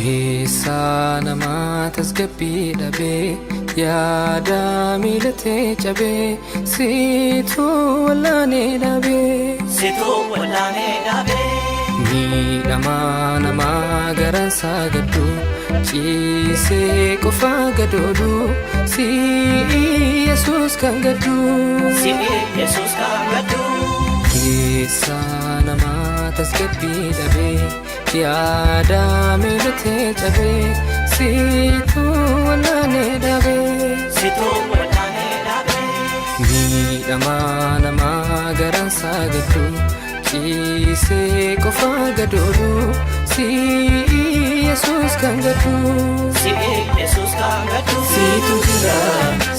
Keessaa namaa tasgabbii dhabee, yaada miilatee cabee, siitu wallaanee dhabee. Situu wallaanee dhabee. Miidhamaa namaa garansaa gaddu, ciisee qofaa gadoodu, si Yesuus kan gaddu. Si'i Yesuus kan gaddu. Keessaa namaa tasgabbii dhabee, yaada miilatee cabee, siitu wallaanee dhabee. Situu wallaanee dhabee. Miidhamaa namaa garansaa gaddu, ciisee qofaa gadoodu, si Yesuus kan gaddu. Si'i Yesuus kan gaddu. Siitu jira,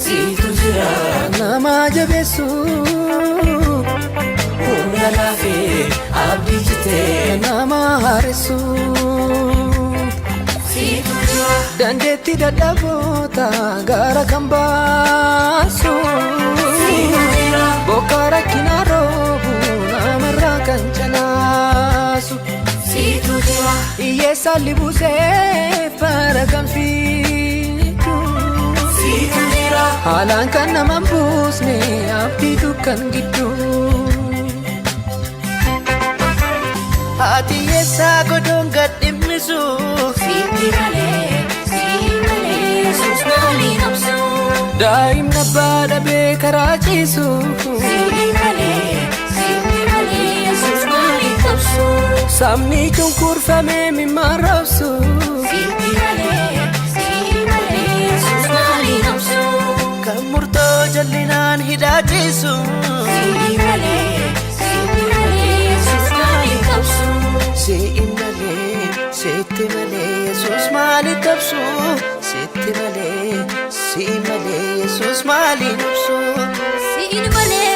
siitu jira, nama jabeessu. Humna laafee abdii citee nama haaressu. Siitu jira. Dandeettii dadhaboota gaara kan baasu. Bokkaa rakkina roobu namarraa kan calaasu. Siitu jira. Hiyyeessa libuusee fara kan fiidu. Siitu jira. Haalaan kan nama hin buusne abdii dukkan gidduu. Haati hiyyeessaa godoon gad dhimmisu. Sitti malee, si malee, Yesuus maaliin obsu? Daa'imni abbaa dhabee karaa ciisu. Si malee, si malee, Yesuus maaliin obsu? Sabni cunqurfamee mimmaan roobsu. Sitti malee, si malee, Yesuus maaliin obsu? Kan murtoo jallinaan hidhaachisu. Si malee, si malee, Yesuus maaliin obsu? Si'i malee, sitti malee, Yesuus maaliin obsu? Sitti malee, si'i malee, Yesuus maaliin obsu? Siin malee.